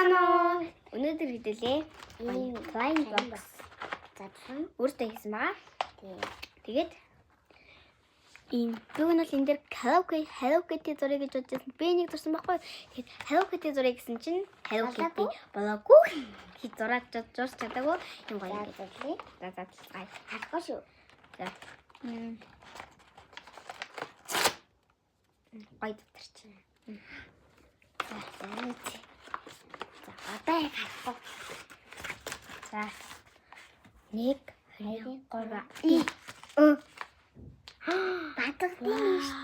Байцгаана уу? Өнөөдөр хэдүүлээ. Ийм Blind box задлан. өөртөө хийсэн байгаа. Тийм. Тэгээд ийм би бол энэ дээр Hello Kitty зургийг гэж бодож байсан. Би нэг зурсан байхгүй. Тэгээд Hello Kitty зургийг гэсэн чинь Hello Kitty Болоогүй. болоогүй. Хий зураад зурж чадаагүй. Юм гоё За юм. задлаа. За задлаа. Харахгүй шүү. За. Гоё зурч. За за. За одоо яг харахгүй. За. 1 2 2 3 3 Бадагдсан шүү.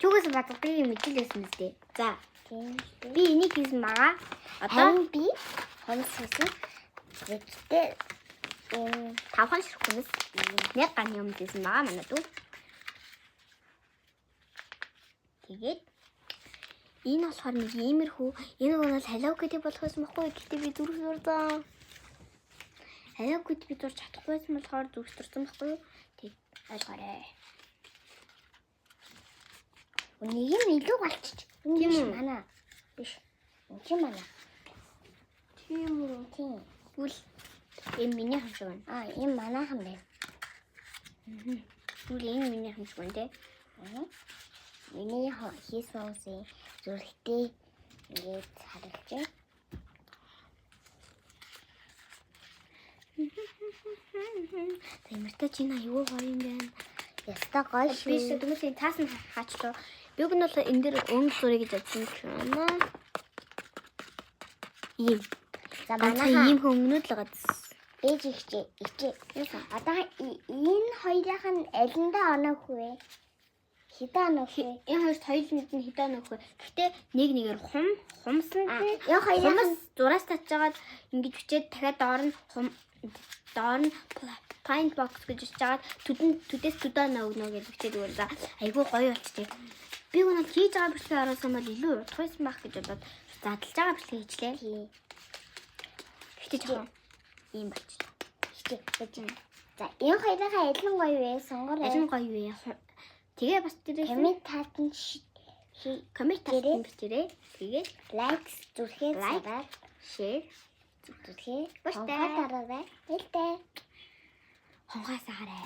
Чүгээс бадгадгийг мэдээлсэн мэт дээ. За, Тийм. би энийг хийсэн байгаа. Одоо Харин би хумс хийсэн. Гэхдээ энэ тавхан ширх хүнс нэг ган юм хийсэн байгаа манай дүү. Тэгээд энэ болохоор нэг иймэрхүү энэ бол Hello Kitty болох байсан байхгүй юу? Гэтэ би зүрх зурсан. Hello Kitty би зурж чадахгүй байсан болохоор зүрх зурсан байхгүй юу? Тэг ойлгоорой. нэг нь илүү болчих. Энэ Тийм биш үү? манай. Биш. Энэ чи манай. Тийм үү? Тийм. Тэгвэл энэ миний хам шиг байна. Аа, энэ манайхан байна. Тэгвэл энэ миний хам шиг байна те. Аа. Миний хийсэн хүмүүсийн зүрхтэй ингээд харуулж байна. Тэмэртэй чи энэ аюу гоё юм байна. Яста гоё Би шүү. тэгмээс энэ таас нь хаачлаа. Би уг нь бол энэ дэр өнгө зургийг гэж бодсон юм аа. Ийм. За Ганцхан манайхаа ийм хөнгөнүүд л байгаа. бэж ихчээ ихчээ. Одоо энэ хоёрын нь алиндаа оноо вэ? Хэдэн оноо вэ? Энэ хоёрт хоёуланд нь хэдэн нөх вэ? Гэхдээ нэг нэгээр хум хумсанд А, нь энэ хоёрын хумс зураас татжгаад ингэж бичээд дахиад доор нь хум доор нь find box гэж бичиж жагаад түдэн түдээс түдээ нөгнө гэж бичээд өгөр. За айгүй гоё болчихжээ. Би өнөө хийж байгаа бичлэгээ оруулсан бол илүү удах байсан байх гэж бодоод задлж байгаа бичлэгээ хийчлээ. Тийм. Гэхдээ жоохон ийм болчихлоо. Ихчээ бэж. За энэ хоёрын аль нь гоё вэ? Сонгорой. Аль нь гоё вэ? Тэгээ бас тэрээс Коммент таатан коммент Тэрээ. тавьсан бичээрэй. Тэгээд лайк зүрхээ Лайк. цараад share зүрхээ Баяртай. хонхоо дараарай. Баяртай. хонхоос хараа.